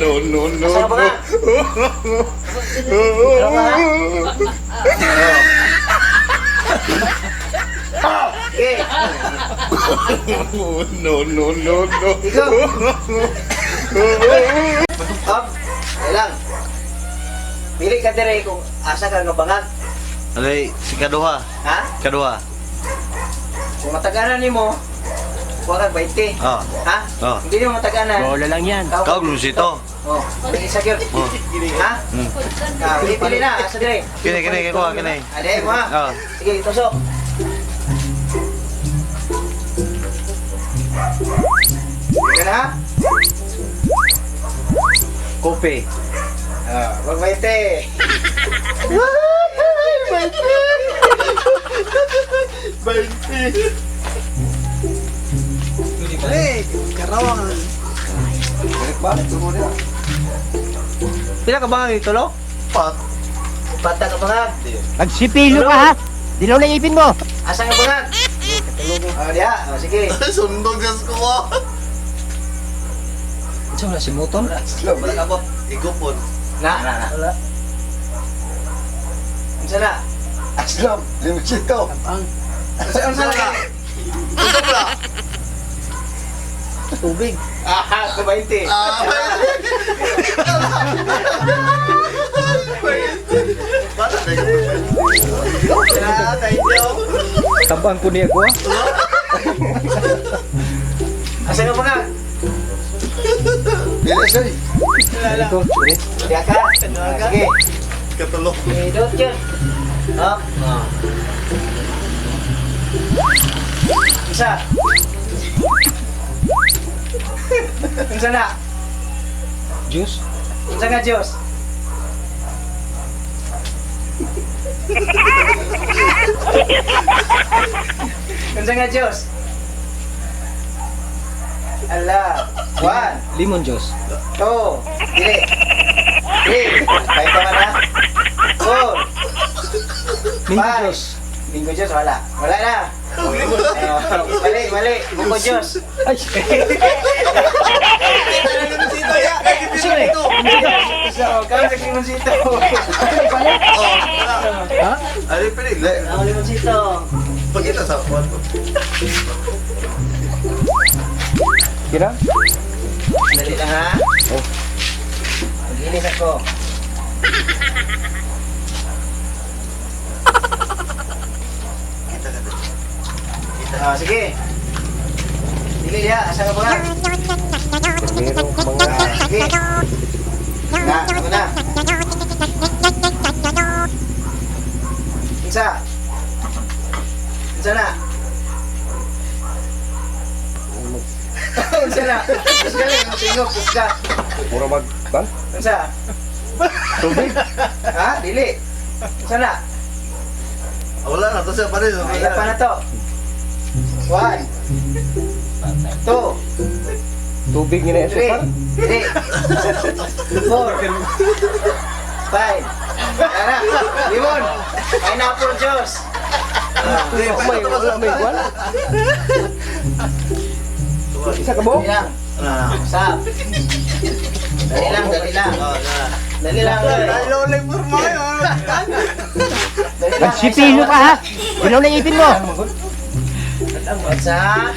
No, no, no, Asa ka ba no. nga? Ano ka ha? Oh. Okay. No, no, no, no. Ikaw. Up. Dali lang. Pili ka dire kung asa ka nga bangag. Alay, si Kaduha. Ha? Kaduha. Kung mataganan nimo, kuha kag 20. Ah. Ha? Oh. Hindi mo mataganan. Bola lang yan. Kau Luisito. Oh, may isa gyud. Oh. Ha? Ah, pili, pili na, asa dire? Kini, kini, kuha, kini. Ade mo ha. Ah. Sige, tusok. Sige na ha? Kope. Ah, wag 20. Eh, karawang. Balik, balik, Pila ka bangag ito, lo? Pat. Bata ka bangag. Magsipilo ka ha. Dilaw na ipin mo. Asa ka bangag? Oh, diha. Oh, sige. Sundog gas ko. Ito na si Muton. Wala ka ba? Igupon. Na, na, na. Wala. Unsa na? Aslam, Luisito. Unsa unsa na? Ito pala. Tubig. Ah, ko 20. Ah, Bata na yun. Ah, thank you. Tabang ko niya ko. Asa ka bangag? Dili sir. Ito. Diha ka. Ah, sige. Katulog. Eh, dot yun. Up. Oh. Isa. Unsa na? Juice. Unsa nga Diyos? Unsa nga Diyos? Ala. One, Lemon juice. two, dili. Three, five pa man ha? Four, Mango five. juice. Linggo Diyos, wala. Wala na. Oh, mali, mali. Buko Diyos. Ay. Luisito ya. Sino eh? So, kami sa limoncito. Oh, Ha? Ano yung pinili? Ako limoncito. Pagkita sa kwarto. Kira? Dali lang ha. Oh. Maglinis ako. Kita ka na. Ah, sige. Dili diha, asa ka ba nga? Merong mga Ah, sige. Na, ako na. Unsa? Unsa na? Unsa na? Kusga lang, tingog, kusga. Puro mag... Ban? Unsa? Tubig? Ha? Dili. Unsa na? Ah, wala na. Tapos pa rin. Ay, pa na to. One. Two. Tubig nga na Three. asukar? Three. Four. Five. Tara. Limon. Pineapple juice. Ah, May, wala, may wala. Isa ka mo? Dali lang. Wala na. Stop. Dali lang, dali lang. Oh, wala na. Dali lang. Loy. Lolo forma yun. Dali lang. Magsipilo ka ha. Dilaw na ipin mo. Sa.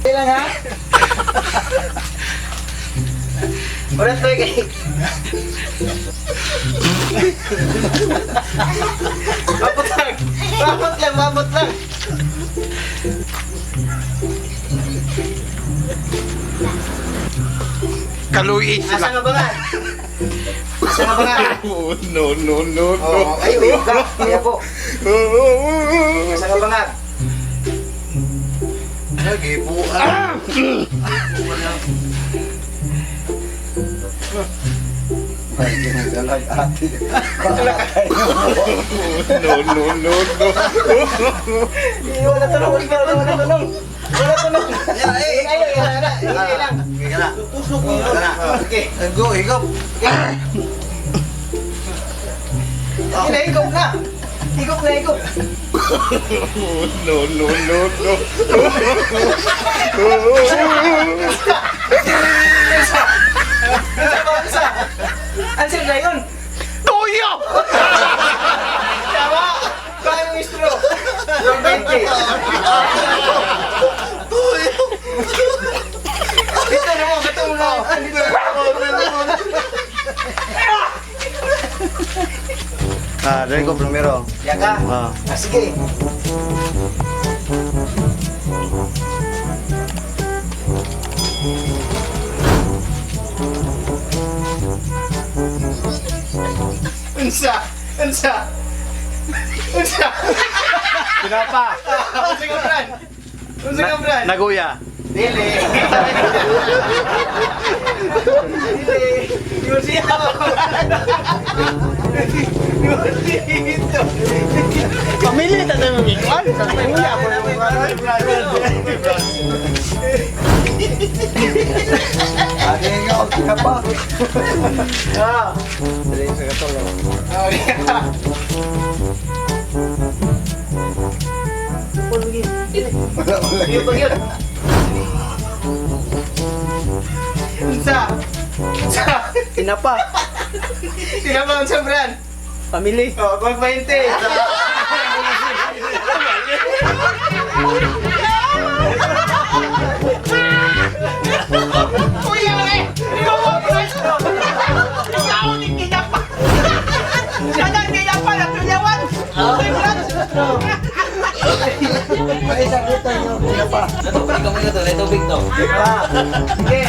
Dali lang ha. Ulit to kay. Mabot lang. Mabot lang, mabot lang. Kaluhi Asa sila. nga ba nga? Asa nga ba nga? No, no, no, no. Oh, ay, uyog ka. Kaya po. Asa nga ba nga? Nagipuan. Ay, ginagalag ate. No, no, no, no. Eh, wala tanong, wala tanong, wala tanong. Wala tanong. Yeah, eh. Ay, ay, ay, ay, ay, lang. Sige na. Tusok mo. na. Okay. Go, higop. Sige na, higop na. Higop na, higop. No, no, no, no. Isa. na yun. Tuyo! Tama! Kaya yung istro. Yung 20. Dito na mo, katong na. Dito. Ah, dali ko primero. Yaka. Ah. Ah, sige. Unsa? Unsa? Unsa? Pinapa. Unsa ka brand? Unsa ka brand? Naguya. Dili. Dili. Diosito. Diosito. Pamilya ta tayo mag-ikuan. Kuya, Ate nga, tinapa. Ah. Dali sa katong. Oh, yeah. Wala, wala. Yun ba yun? Unsa? Unsa? Tinapa. Tinapa unsa brand? Pamilya. Oh, kung 20. Kuya eh! Ikaw ang maestro! Ikaw ni Kinapa! Siya Kinapa na tuyawan! Uy, Brad! Ay, sakit tayo. Tinapa. Ah, sige.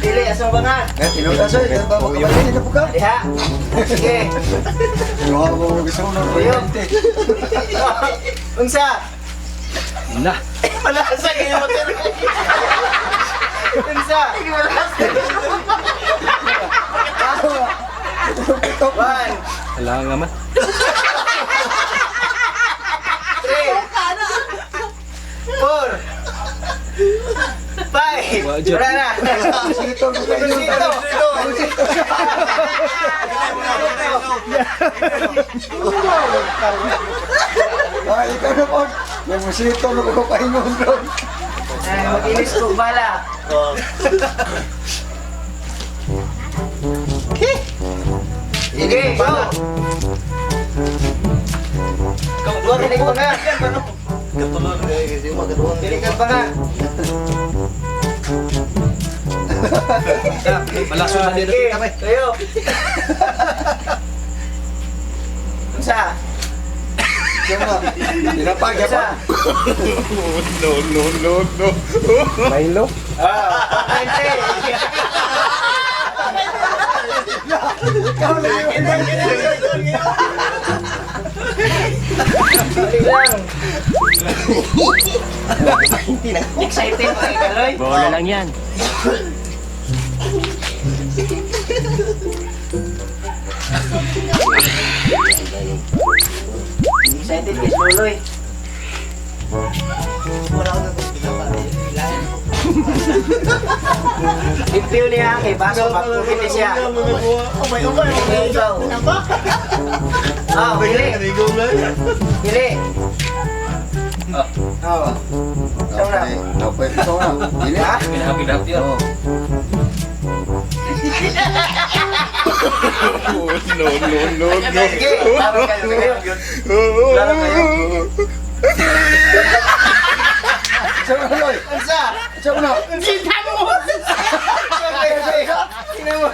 Dili, asang bangan? Nga, tinuta sa'yo. Tinapa, makabalik na po ka. Diha. Sige. Yung ako gusto mo ng kuryente. Unsa? Na. Malasa kayo mo. Unsa? One, Wala nga man. three, four, five. Wala na. Sito, Dito. Ah, ikaw na po. Yung musito, nagpapahingon doon. Ay, mag-inis ko bala. Sige, go. Dili pa nga. Dili ka pa nga. Malaso na din. Sige, tayo. Unsa? Tinapa, Unsa? gapa. No, no, no, no. Milo. Ah, 20. Ikaw na yun. Dali lang. Excited pa kay Kaloy. Bola lang yan. Excited kay Soloy. Limpyo niya kay baso pagpukit niya siya. Ikaw. Ah, pili. Pili. Oh. Ikaw na. Okay, ikaw na. Dili. Ha? Oo. No, no, no, no. Sige, tawag kayo. Isa na, Loy. Unsa? Isa na. Kita mo!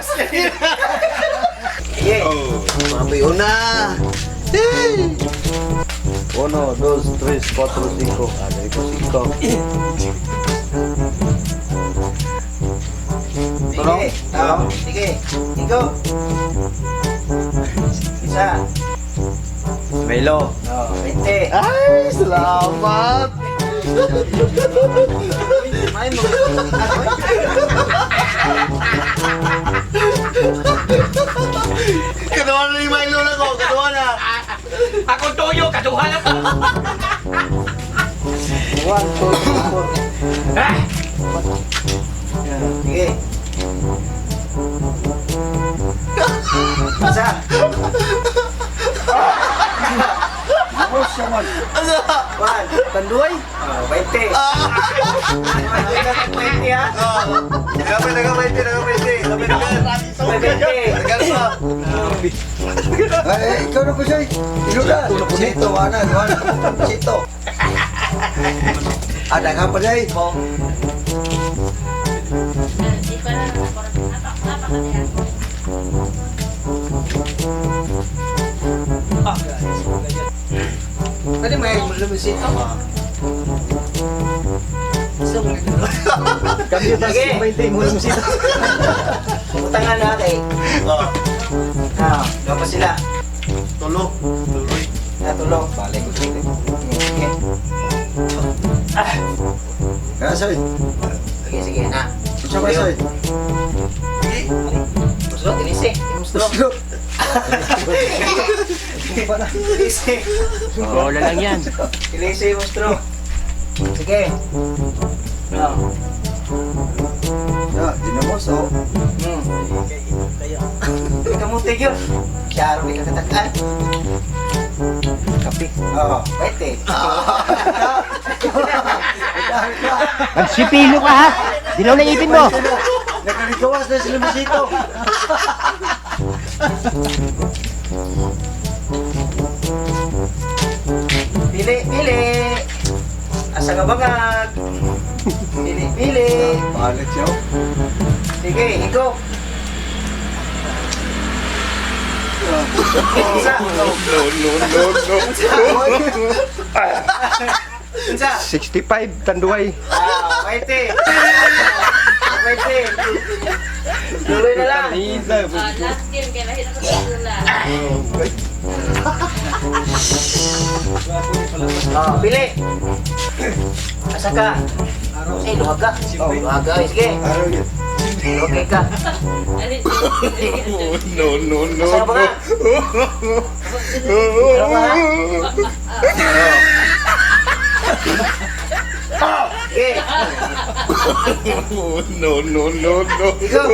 Sige. Mapi una. Uno, dos, tres, cuatro, cinco. Ah, dali ko cinco. Sige. Ah, sige. Ikaw. Isa. Milo. Oh, 20. Ay, salamat. May mga Katuwa na yung Milo na ko. Katuwa na. Ako toyo, katuha na po! 1, 2, 3, 4. Ah! Sige. Isa. Oh, siya man. One. Tanduay. Oh, 20. Ah. 20 ha? Nagapay, nagapay, nagapay, nagapay. May 20. Tagal pa. Ay, ikaw na po siya. Ikaw na. Sito, wana, wana. Sito. Ah, daghan pa siya. Pwede may lumisito. Kami yung Sige. 20 mo lang sila. Utangan na kay. Oh. Ah, dapat sila. Tulo. Tuloy. Natulog. Balik ko dito. Okay. Kaya sa'y. Sige, sige na. Unsa ba sa'y? Gusto, tinisi. Gusto. Gusto. Tinisi. Bola lang yan. Tinisi, monstro. Sige. Oh. Ya, dinamos oh. Kamuti yun. Siya rin katataan. Kape. Oo, pwede. Magsipilo ka ha! Dilaw na ipin mo! Nakaligawas na sila Misito. Pili, pili. Asa ka bangag? Pili, pili. Balik siya. oh. Sige, ikaw. Unsa? No, no, no, no. Unsa? 65 tanduay. Ah, pwede. Pwede. Tuloy na lang. Last game, kaya lahit ako sa tula. Oh, pili. Asa ka? Eh, luwag ka. Oh, luwag ka. Sige, Araw yun. okay ka. Alin? No, no, no, Asa ka ba nga? no. Ano ka? Sige, No, no, no, no. ikaw.